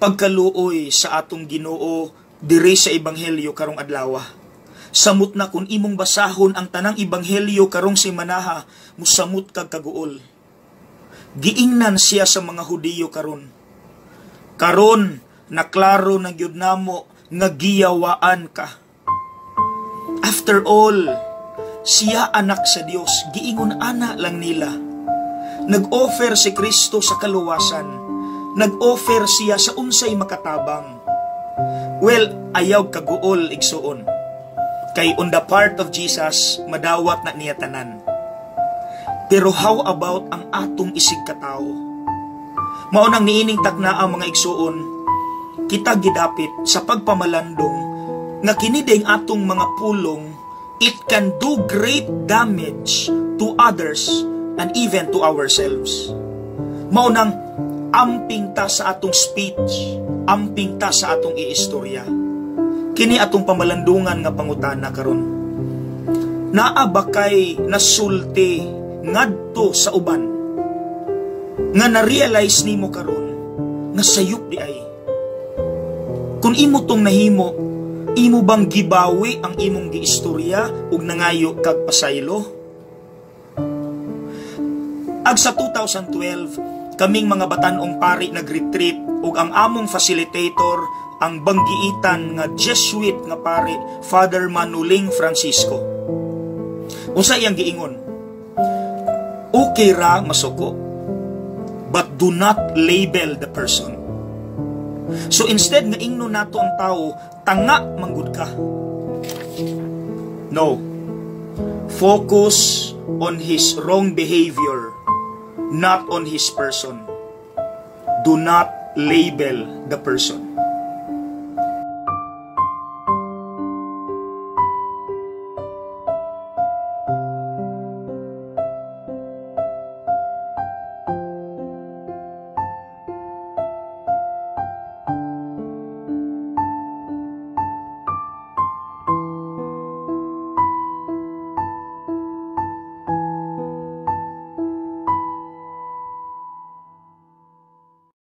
Pagkaluoy sa atong Ginoo diri sa ebanghelyo karong adlaw. Samot na kung imong basahon ang tanang ebanghelyo karong semanaha, musamot kag kaguol. Giingnan siya sa mga Hudiyo karon. "Karon naklaro na gyud namo nga giyawaan ka." After all, siya anak sa Dios, giingon ana lang nila. Nag-offer si Kristo sa kaluwasan. Nag-offer siya sa unsay makatabang. Well, ayaw kaguol, igsuon. Kay on the part of Jesus, madawat na niya tanan. Pero how about ang atong isig katao? Mao nang niining takna ang mga igsuon, kita gidapit sa pagpamalandong nga kini ding atong mga pulong, it can do great damage to others and even to ourselves. Mao nang amping ta sa atong speech, amping ta sa atong iistorya. Kini atong pamalandungan nga pangutana karon. Naa ba kay nasulti ngadto sa uban nga na-realize nimo karon nga sayop diay? Kung imo tong nahimo, imo bang gibawi ang imong giistorya ug nangayo kag pasaylo? Ag sa 2012, kaming mga batan-ong pari nag-retreat ug ang among facilitator ang banggiitan nga Jesuit nga pari, Father Manuling Francisco. Unsa iyang giingon? "Okay ra masuko, but do not label the person." So instead nga ingno nato ang tao, "Tanga manggud ka." No. Focus on his wrong behavior, not on his person. Do not label the person.